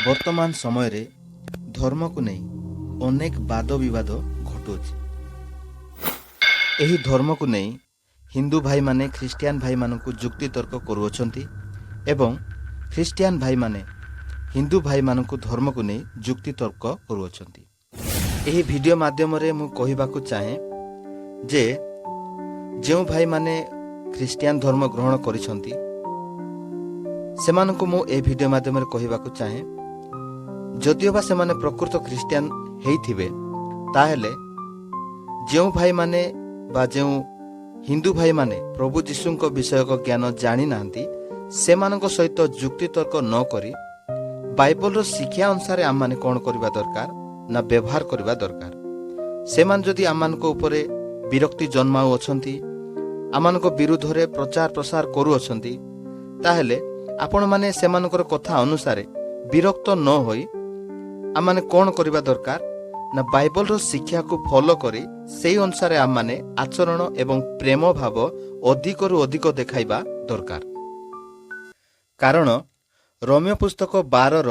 ବର୍ତ୍ତମାନ ସମୟରେ ଧର୍ମକୁ ନେଇ ଅନେକ ବାଦ ବିବାଦ ଘଟୁଅଛି। ଏହି ଧର୍ମକୁ ନେଇ ହିନ୍ଦୁ ଭାଇମାନେ ଖ୍ରୀଷ୍ଟିଆନ ଭାଇମାନଙ୍କୁ ଯୁକ୍ତିତର୍କ କରୁଅଛନ୍ତି ଏବଂ ଖ୍ରୀଷ୍ଟିଆନ ଭାଇମାନେ ହିନ୍ଦୁ ଭାଇମାନଙ୍କୁ ଧର୍ମକୁ ନେଇ ଯୁକ୍ତିତର୍କ କରୁଅଛନ୍ତି। ଏହି ଭିଡ଼ିଓ ମାଧ୍ୟମରେ ମୁଁ କହିବାକୁ ଚାହେଁ ଯେ ଯେଉଁ ଭାଇମାନେ ଖ୍ରୀଷ୍ଟିଆନ ଧର୍ମ ଗ୍ରହଣ କରିଛନ୍ତି, ସେମାନଙ୍କୁ ମୁଁ ଏହି ଭିଡ଼ିଓ ମାଧ୍ୟମରେ କହିବାକୁ ଚାହେଁ, ଯଦିଓ ବା ସେମାନେ ପ୍ରକୃତ ଖ୍ରୀଷ୍ଟିଆନ ହେଇଥିବେ, ତାହେଲେ ଯେଉଁ ଭାଇମାନେ ବା ଯେଉଁ ହିନ୍ଦୁ ଭାଇମାନେ ପ୍ରଭୁ ଯୀଶୁଙ୍କ ବିଷୟକ ଜ୍ଞାନ ଜାଣିନାହାନ୍ତି, ସେମାନଙ୍କ ସହିତ ଯୁକ୍ତିତର୍କ ନ କରି ବାଇବଲର ଶିକ୍ଷା ଅନୁସାରେ ଆମମାନେ କ'ଣ କରିବା ଦରକାର ନା ବ୍ୟବହାର କରିବା ଦରକାର। ସେମାନେ ଯଦି ଆମମାନଙ୍କ ଉପରେ ବିରକ୍ତି ଜନ୍ମାଉଅଛନ୍ତି, ଆମମାନଙ୍କ ବିରୁଦ୍ଧରେ ପ୍ରଚାର ପ୍ରସାର କରୁଅଛନ୍ତି, ତାହେଲେ ଆପଣମାନେ ସେମାନଙ୍କର କଥା ଅନୁସାରେ ବିରକ୍ତ ନ ହୋଇ ଆମମାନେ କ'ଣ କରିବା ଦରକାର ନା ବାଇବଲର ଶିକ୍ଷାକୁ ଫଲୋ କରି ସେଇ ଅନୁସାରେ ଆମମାନେ ଆଚରଣ ଏବଂ ପ୍ରେମ ଭାବ ଅଧିକରୁ ଅଧିକ ଦେଖାଇବା ଦରକାର। କାରଣ ରୋମୀୟ ପୁସ୍ତକ 12ର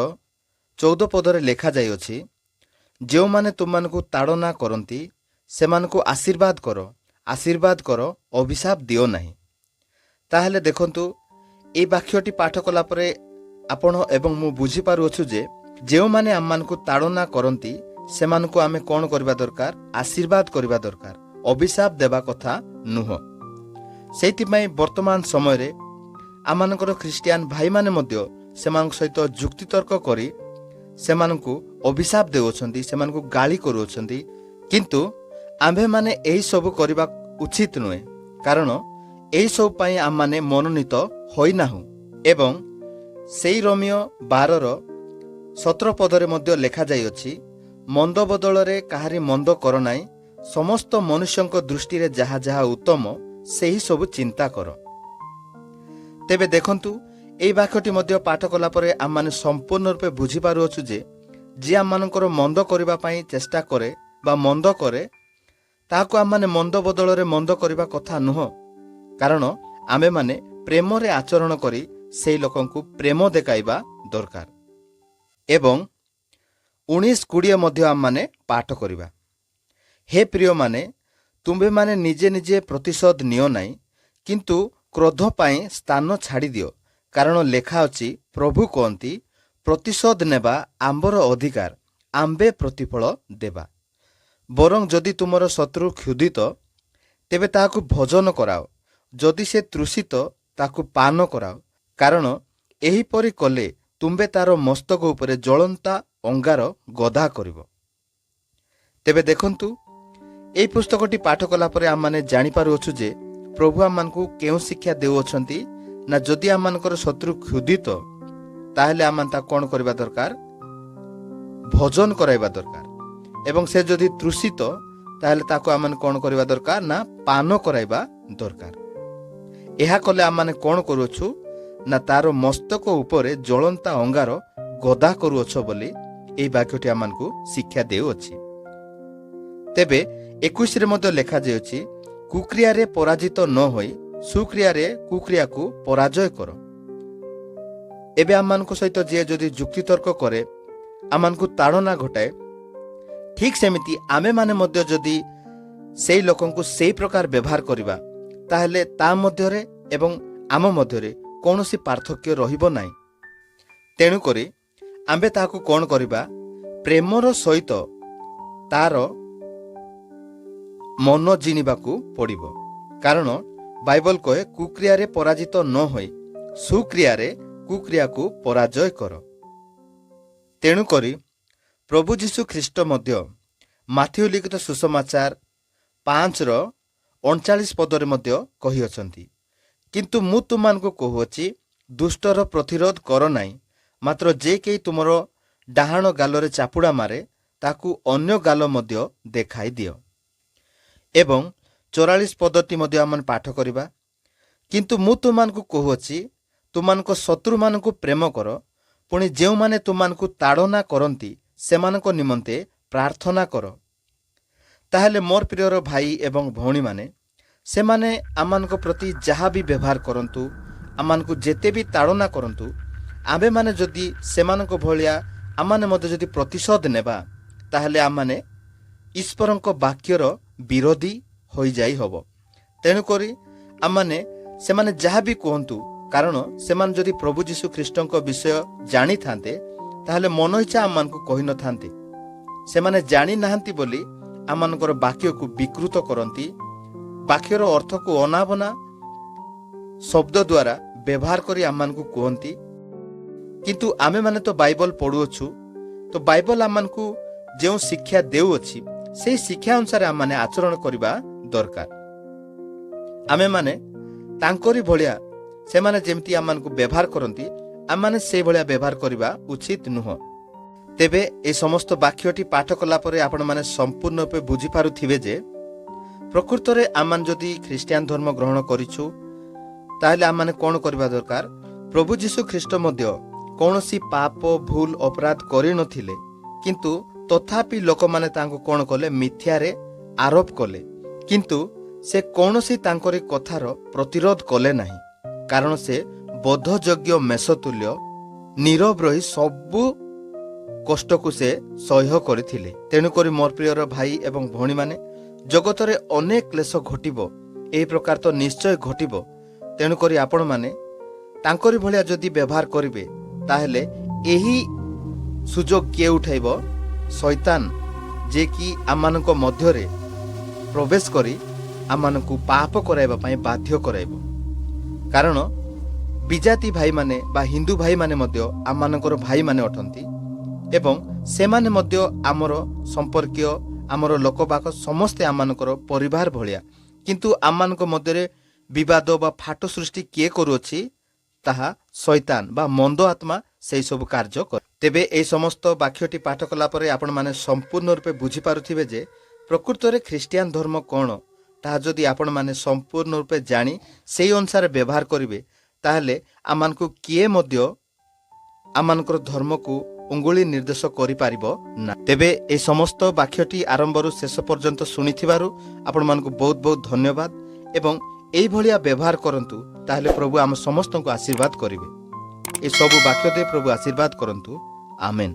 14 ପଦରେ ଲେଖାଯାଇଅଛି, "ଯେଉଁମାନେ ତୁମମାନଙ୍କୁ ତାଡ଼ନା କରନ୍ତି, ସେମାନଙ୍କୁ ଆଶୀର୍ବାଦ କର, ଆଶୀର୍ବାଦ କର, ଅଭିଶାପ ଦିଅ ନାହିଁ।" ତାହେଲେ ଦେଖନ୍ତୁ, ଏଇ ବାକ୍ୟଟି ପାଠ କଲା ପରେ ଆପଣ ଏବଂ ମୁଁ ବୁଝିପାରୁଅଛୁ ଯେ ଯେଉଁମାନେ ଆମମାନଙ୍କୁ ତାଡ଼ନା କରନ୍ତି, ସେମାନଙ୍କୁ ଆମେ କ'ଣ କରିବା ଦରକାର? ଆଶୀର୍ବାଦ କରିବା ଦରକାର, ଅଭିଶାପ ଦେବା କଥା ନୁହଁ। ସେଇଥିପାଇଁ ବର୍ତ୍ତମାନ ସମୟରେ ଆମମାନଙ୍କର ଖ୍ରୀଷ୍ଟିଆନ ଭାଇମାନେ ମଧ୍ୟ ସେମାନଙ୍କ ସହିତ ଯୁକ୍ତିତର୍କ କରି ସେମାନଙ୍କୁ ଅଭିଶାପ ଦେଉଅଛନ୍ତି, ସେମାନଙ୍କୁ ଗାଳି କରୁଅଛନ୍ତି। କିନ୍ତୁ ଆମ୍ଭେମାନେ ଏହିସବୁ କରିବା ଉଚିତ ନୁହେଁ, କାରଣ ଏହିସବୁ ପାଇଁ ଆମମାନେ ମନୋନୀତ ହୋଇନାହୁଁ। ଏବଂ ସେଇ ରୋମୀୟ 12ର 17 ପଦରେ ମଧ୍ୟ ଲେଖାଯାଇଅଛି, "ମନ୍ଦ ବଦଳରେ କାହାରି ମନ୍ଦ କର ନାହିଁ, ସମସ୍ତ ମନୁଷ୍ୟଙ୍କ ଦୃଷ୍ଟିରେ ଯାହା ଯାହା ଉତ୍ତମ, ସେହି ସବୁ ଚିନ୍ତା କର।" ତେବେ ଦେଖନ୍ତୁ, ଏହି ବାକ୍ୟଟି ମଧ୍ୟ ପାଠ କଲା ପରେ ଆମମାନେ ସମ୍ପୂର୍ଣ୍ଣ ରୂପେ ବୁଝିପାରୁଅଛୁ ଯେ ଯିଏ ଆମମାନଙ୍କର ମନ୍ଦ କରିବା ପାଇଁ ଚେଷ୍ଟା କରେ ବା ମନ୍ଦ କରେ, ତାହାକୁ ଆମମାନେ ମନ୍ଦ ବଦଳରେ ମନ୍ଦ କରିବା କଥା ନୁହଁ। କାରଣ ଆମେମାନେ ପ୍ରେମରେ ଆଚରଣ କରି ସେଇ ଲୋକଙ୍କୁ ପ୍ରେମ ଦେଖାଇବା ଦରକାର। ଏବଂ 19:20 ମଧ୍ୟ ଆମମାନେ ପାଠ କରିବା। "ହେ ପ୍ରିୟମାନେ, ତୁମ୍ଭେମାନେ ନିଜେ ନିଜେ ପ୍ରତିଶୋଧ ନିଅ ନାହିଁ, କିନ୍ତୁ କ୍ରୋଧ ପାଇଁ ସ୍ଥାନ ଛାଡ଼ିଦିଅ। କାରଣ ଲେଖା ଅଛି, ପ୍ରଭୁ କହନ୍ତି, ପ୍ରତିଶୋଧ ନେବା ଆମ୍ଭର ଅଧିକାର, ଆମ୍ଭେ ପ୍ରତିଫଳ ଦେବା। ବରଂ ଯଦି ତୁମର ଶତ୍ରୁ କ୍ଷୁଧିତ, ତେବେ ତାହାକୁ ଭୋଜନ କରାଅ; ଯଦି ସେ ତୃଷିତ, ତାକୁ ପାନ କରାଅ। କାରଣ ଏହିପରି କଲେ ତୁମ୍ଭେ ତାର ମସ୍ତକ ଉପରେ ଜଳନ୍ତା ଅଙ୍ଗାର ଗଦା କରିବ।" ତେବେ ଦେଖନ୍ତୁ, ଏହି ପୁସ୍ତକଟି ପାଠ କଲା ପରେ ଆମମାନେ ଜାଣିପାରୁଅଛୁ ଯେ ପ୍ରଭୁ ଆମମାନଙ୍କୁ କେଉଁ ଶିକ୍ଷା ଦେଉଅଛନ୍ତି ନା ଯଦି ଆମମାନଙ୍କର ଶତ୍ରୁ କ୍ଷୁଧିତ, ତାହେଲେ ଆମମାନେ ତାକୁ କ'ଣ କରିବା ଦରକାର? ଭୋଜନ କରାଇବା ଦରକାର। ଏବଂ ସେ ଯଦି ତୃଷିତ, ତାହେଲେ ତାକୁ ଆମମାନେ କ'ଣ କରିବା ଦରକାର ନା ପାନ କରାଇବା ଦରକାର। ଏହା କଲେ ଆମମାନେ କ'ଣ କରୁଅଛୁ ନା ତାର ମସ୍ତକ ଉପରେ ଜଳନ୍ତା ଅଙ୍ଗାର ଗଦା କରୁଅଛ ବୋଲି ଏହି ବାକ୍ୟଟି ଆମମାନଙ୍କୁ ଶିକ୍ଷା ଦେଉଅଛି। ତେବେ 21ରେ ମଧ୍ୟ ଲେଖାଯାଇଅଛି, "କୁକ୍ରିୟାରେ ପରାଜିତ ନ ହୋଇ ସୁକ୍ରିୟାରେ କୁକ୍ରିୟାକୁ ପରାଜୟ କର।" ଏବେ ଆମମାନଙ୍କ ସହିତ ଯିଏ ଯଦି ଯୁକ୍ତିତର୍କ କରେ, ଆମମାନଙ୍କୁ ତାଡ଼ନା ଘଟାଏ, ଠିକ୍ ସେମିତି ଆମେମାନେ ମଧ୍ୟ ଯଦି ସେଇ ଲୋକଙ୍କୁ ସେଇ ପ୍ରକାର ବ୍ୟବହାର କରିବା, ତାହେଲେ ତା ମଧ୍ୟରେ ଏବଂ ଆମ ମଧ୍ୟରେ କୌଣସି ପାର୍ଥକ୍ୟ ରହିବ ନାହିଁ। ତେଣୁକରି ଆମ୍ଭେ ତାହାକୁ କ'ଣ କରିବା? ପ୍ରେମର ସହିତ ତାର ମନ ଜିଣିବାକୁ ପଡ଼ିବ। କାରଣ ବାଇବଲ କହେ, "କୁକ୍ରିୟାରେ ପରାଜିତ ନ ହୋଇ ସୁକ୍ରିୟାରେ କୁକ୍ରିୟାକୁ ପରାଜୟ କର।" ତେଣୁକରି ପ୍ରଭୁ ଯୀଶୁ ଖ୍ରୀଷ୍ଟ ମଧ୍ୟ ମାଥିଉ ଲିଖିତ ସୁସମାଚାର 5ର 39 ପଦରେ ମଧ୍ୟ କହିଅଛନ୍ତି, "କିନ୍ତୁ ମୁଁ ତୁମମାନଙ୍କୁ କହୁଅଛି, ଦୁଷ୍ଟର ପ୍ରତିରୋଧ କର ନାହିଁ, ମାତ୍ର ଯେ କେହି ତୁମର ଡାହାଣ ଗାଲରେ ଚାପୁଡ଼ା ମାରେ, ତାକୁ ଅନ୍ୟ ଗାଲ ମଧ୍ୟ ଦେଖାଇ ଦିଅ।" ଏବଂ 44 ପଦଟି ମଧ୍ୟ ଆମେ ପାଠ କରିବା। "କିନ୍ତୁ ମୁଁ ତୁମମାନଙ୍କୁ କହୁଅଛି, ତୁମମାନଙ୍କ ଶତ୍ରୁମାନଙ୍କୁ ପ୍ରେମ କର, ପୁଣି ଯେଉଁମାନେ ତୁମମାନଙ୍କୁ ତାଡ଼ନା କରନ୍ତି, ସେମାନଙ୍କ ନିମନ୍ତେ ପ୍ରାର୍ଥନା କର।" ତାହେଲେ ମୋର ପ୍ରିୟର ଭାଇ ଏବଂ ଭଉଣୀମାନେ, ସେମାନେ ଆମମାନଙ୍କ ପ୍ରତି ଯାହା ବି ବ୍ୟବହାର କରନ୍ତୁ, ଆମମାନଙ୍କୁ ଯେତେ ବି ତାଡ଼ନା କରନ୍ତୁ, ଆମ୍ଭେମାନେ ଯଦି ସେମାନଙ୍କ ଭଳିଆ ଆମମାନେ ମଧ୍ୟ ଯଦି ପ୍ରତିଶୋଧ ନେବା, ତାହେଲେ ଆମମାନେ ଈଶ୍ୱରଙ୍କ ବାକ୍ୟର ବିରୋଧୀ ହୋଇଯାଇ ହେବ। ତେଣୁକରି ଆମମାନେ ସେମାନେ ଯାହା ବି କୁହନ୍ତୁ, କାରଣ ସେମାନେ ଯଦି ପ୍ରଭୁ ଯୀଶୁ ଖ୍ରୀଷ୍ଟଙ୍କ ବିଷୟ ଜାଣିଥାନ୍ତେ, ତାହେଲେ ମନ ଇଚ୍ଛା ଆମମାନଙ୍କୁ କହିନଥାନ୍ତେ। ସେମାନେ ଜାଣିନାହାନ୍ତି ବୋଲି ଆମମାନଙ୍କର ବାକ୍ୟକୁ ବିକୃତ କରନ୍ତି, ବାକ୍ୟର ଅର୍ଥକୁ ଅନାବନା ଶବ୍ଦ ଦ୍ୱାରା ବ୍ୟବହାର କରି ଆମମାନଙ୍କୁ କୁହନ୍ତି। କିନ୍ତୁ ଆମେମାନେ ତ ବାଇବଲ ପଢ଼ୁଅଛୁ, ତ ବାଇବଲ ଆମମାନଙ୍କୁ ଯେଉଁ ଶିକ୍ଷା ଦେଉଅଛି, ସେହି ଶିକ୍ଷା ଅନୁସାରେ ଆମମାନେ ଆଚରଣ କରିବା ଦରକାର। ଆମେମାନେ ତାଙ୍କରି ଭଳିଆ, ସେମାନେ ଯେମିତି ଆମମାନଙ୍କୁ ବ୍ୟବହାର କରନ୍ତି, ଆମମାନେ ସେଇଭଳିଆ ବ୍ୟବହାର କରିବା ଉଚିତ ନୁହଁ। ତେବେ ଏ ସମସ୍ତ ବାକ୍ୟଟି ପାଠ କଲା ପରେ ଆପଣମାନେ ସମ୍ପୂର୍ଣ୍ଣ ରୂପେ ବୁଝିପାରୁଥିବେ ଯେ ପ୍ରକୃତରେ ଆମମାନେ ଯଦି ଖ୍ରୀଷ୍ଟିଆନ ଧର୍ମ ଗ୍ରହଣ କରିଛୁ, ତାହେଲେ ଆମମାନେ କ'ଣ କରିବା ଦରକାର। ପ୍ରଭୁ ଯୀଶୁ ଖ୍ରୀଷ୍ଟ ମଧ୍ୟ କୌଣସି ପାପ, ଭୁଲ, ଅପରାଧ କରିନଥିଲେ, କିନ୍ତୁ ତଥାପି ଲୋକମାନେ ତାଙ୍କୁ କ'ଣ କଲେ? ମିଥ୍ୟାରେ ଆରୋପ କଲେ। କିନ୍ତୁ ସେ କୌଣସି ତାଙ୍କରି କଥାର ପ୍ରତିରୋଧ କଲେ ନାହିଁ, କାରଣ ସେ ବଧଯୋଗ୍ୟ ମେଷତୁଲ୍ୟ ନୀରବ ରହି ସବୁ କଷ୍ଟକୁ ସେ ସହ୍ୟ କରିଥିଲେ। ତେଣୁକରି ମୋର ପ୍ରିୟର ଭାଇ ଏବଂ ଭଉଣୀମାନେ, ଜଗତରେ ଅନେକ କ୍ଲେଶ ଘଟିବ, ଏହି ପ୍ରକାର ତ ନିଶ୍ଚୟ ଘଟିବ। ତେଣୁକରି ଆପଣମାନେ ତାଙ୍କରି ଭଳିଆ ଯଦି ବ୍ୟବହାର କରିବେ, ତାହେଲେ ଏହି ସୁଯୋଗ କିଏ ଉଠାଇବ? ଶୈତାନ, ଯିଏକି ଆମମାନଙ୍କ ମଧ୍ୟରେ ପ୍ରବେଶ କରି ଆମମାନଙ୍କୁ ପାପ କରାଇବା ପାଇଁ ବାଧ୍ୟ କରାଇବ। କାରଣ ବିଜାତି ଭାଇମାନେ ବା ହିନ୍ଦୁ ଭାଇମାନେ ମଧ୍ୟ ଆମମାନଙ୍କର ଭାଇମାନେ ଅଟନ୍ତି ଏବଂ ସେମାନେ ମଧ୍ୟ ଆମର ସମ୍ପର୍କୀୟ, ଆମର ଲୋକବାକ, ସମସ୍ତେ ଆମମାନଙ୍କର ପରିବାର ଭଳିଆ। କିନ୍ତୁ ଆମମାନଙ୍କ ମଧ୍ୟରେ ବିବାଦ ବା ଫାଟ ସୃଷ୍ଟି କିଏ କରୁଅଛି? ତାହା ଶୈତାନ ବା ମନ୍ଦ ଆତ୍ମା ସେହି ସବୁ କାର୍ଯ୍ୟ କରେ। ତେବେ ଏହି ସମସ୍ତ ବାକ୍ୟଟି ପାଠ କଲା ପରେ ଆପଣମାନେ ସମ୍ପୂର୍ଣ୍ଣ ରୂପେ ବୁଝିପାରୁଥିବେ ଯେ ପ୍ରକୃତରେ ଖ୍ରୀଷ୍ଟିଆନ ଧର୍ମ କ'ଣ। ତାହା ଯଦି ଆପଣମାନେ ସମ୍ପୂର୍ଣ୍ଣ ରୂପେ ଜାଣି ସେହି ଅନୁସାରେ ବ୍ୟବହାର କରିବେ, ତାହେଲେ ଆମମାନଙ୍କୁ କିଏ ମଧ୍ୟ ଆମମାନଙ୍କର ଧର୍ମକୁ ଉଙ୍ଗୁଳି ନିର୍ଦ୍ଦେଶ କରିପାରିବ ନା। ତେବେ ଏ ସମସ୍ତ ବାକ୍ୟଟି ଆରମ୍ଭରୁ ଶେଷ ପର୍ଯ୍ୟନ୍ତ ଶୁଣିଥିବାରୁ ଆପଣମାନଙ୍କୁ ବହୁତ ବହୁତ ଧନ୍ୟବାଦ ଏବଂ ଏଇଭଳିଆ ବ୍ୟବହାର କରନ୍ତୁ, ତାହେଲେ ପ୍ରଭୁ ଆମ ସମସ୍ତଙ୍କୁ ଆଶୀର୍ବାଦ କରିବେ। ଏସବୁ ବାକ୍ୟ ଦେଇ ପ୍ରଭୁ ଆଶୀର୍ବାଦ କରନ୍ତୁ। ଆମେନ୍।